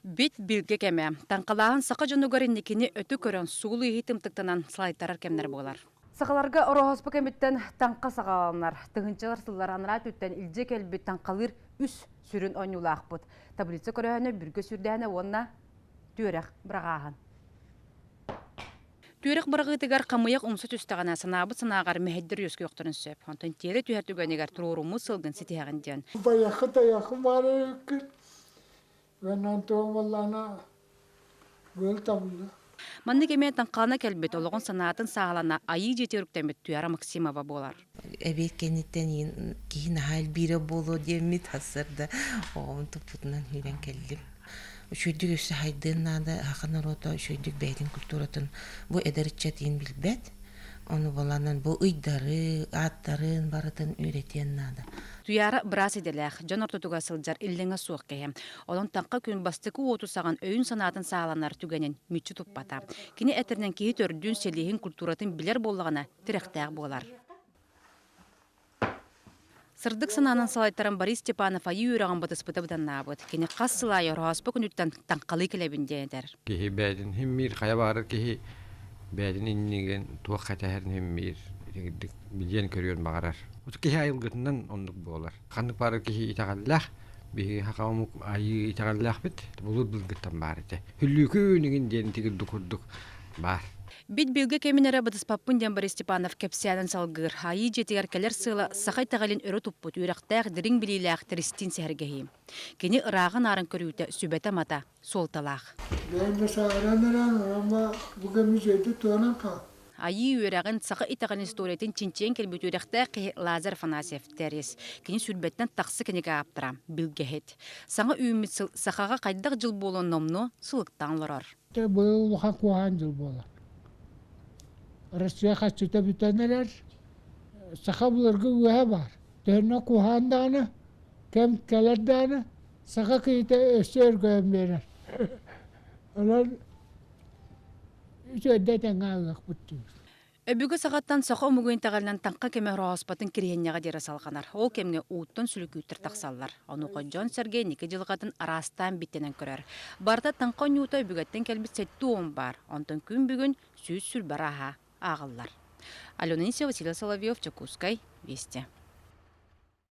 Бит билгэ кэмэ. Таҥхалааһын саха дьонугар инникини өтө көрөн, суол иһи тымтыктанан салайтарар кэмнэр буолар. Сахаларга ороһоспу кэмиттэн таҥха саҕаланар. Тыһыынчалар сыллар анараа өттүттэн илдьэ кэлбит таҥхалыыр үс сүрүн оонньуулаахпыт. Таблица көрөөһүнэ, бүргэ сүрдээһинэ уонна түөрэх быраҕааһын. Түөрэх быраҕыытыгар хамыйах умса түстэҕинэ, санаабыт санааҕар мэһэйдэр үөскүөхтэрин сөп. Онтон тиэрэ түһэр түгэнигэр туруоруммут сылгын ситиһэҕин диэн. Байахы тайахы баар эбиккин. Уонна туом буоллаҕына быыл табылла. Маннык эмиэ таҥхалана кэлбит олоҕун санаатын саалана айыы дьиэтигэр үктэммит Туяра Максимова буолар. Эбиэт кэнниттэн киһи наһаа элбиирэ буолуо диэммит сарсыарда оҕобун туппутунан киирэн кэллим. Үчүгэйдик өссө хайдыан наада, саха норуота үчүгэйдик бэйэтин культуратын бу эдэр ыччат иин билбэт. Ону баланан бу ыйдары, ааттарын барытын үөрэтиэн наада. Туйаара быраас идэлээх, дьон ортотугар сылдьар иллэҥэ суох киһи. Онон таҥха күн бастакы уоту саҕан өйүн-санаатын сааланар түгэнин мүччү туппата. Кини этэринэн киһи төрдүн, силиһин, культуратын билэр буоллаҕына тирэхтээх буолар. Сырдык санаанан салайтаран Борис Степанов айыы үөрэҕин батыспыта быданнаабыт. Кини хас сыл аайы Ороһооспо күнүттэн таҥхалыы кэлэбин диэн этэр. Киһи бэйэтин химмиир, хайа баҕарар киһи бэйэтин иннигин туох кэтэһэрин химмиир, итигирдик билиэн көрүөн баҕарар. Киһи айылгытынан оннук буолар. Ханнык баҕарар киһи итэҕэллээх, биһиги саха омук айыы итэҕэллээхпит, булут былыргыттан баар этэ. Хүллүүкүн игин диэн итигирдик курдук баар. Бит билгэ кэмин эрэ батыспаппын диэн Борис Степанов кэпсээнин салгыыр. Айыы дьиэтигэр кэлэр сыала саха итэҕэлин өрө туппут үөрэхтээх, дириҥ билиилээх Тристин сэһэргэһии. Кини ырааҕын-аарын көрүүтэ сүбэтэ-амата суолталаах. Бэйэм да сааһыран эрэн, ама бу кэми үчүгэйдик туһанан хаал. Айыы үөрэҕин, саха итэҕэлин историятын чинчийэн кэлбит үөрэхтээх киһи Лазарь Афанасьев Тэрис. Кини сүүрбэттэн тахса кинигэ ааптара, билгэһит. Саҥа үүммүт сыл сахаҕа хайдах дьыл буолуон номнуо сылыктаан олорор. Быйыл улахан куһаҕан дьыл буолар. Россия харчыта бүтэн эрэр. Саха былыргы үгэһэ баар. Төһөннө куһаҕан даҕаны, кэм кэлэр даҕаны, саха киһитэ өссө өргөйөн биэрэр. Онон үчүгэйдэ тэҥҥэ аалыахпыт диибит. Өбүгэ саҕаттан саха омугун итэҕэлинэн таҥха кэмэ орооспотун кириһиэнньэҕэ диэри салҕанар. Ол кэмҥэ ууттан сүлүкүүттэр тахсаллар. Онуоха дьон-сэргэ инники дьылҕатын араастаан биттэнэн көрөр. Барыта таҥха оонньуута өбүгэттэн кэлбит 70 баар. Онтон күн бүгүн 120 арааһа ааҕыллар. Алена Анисия, Василий Соловьев, Дьокуускай, Вести.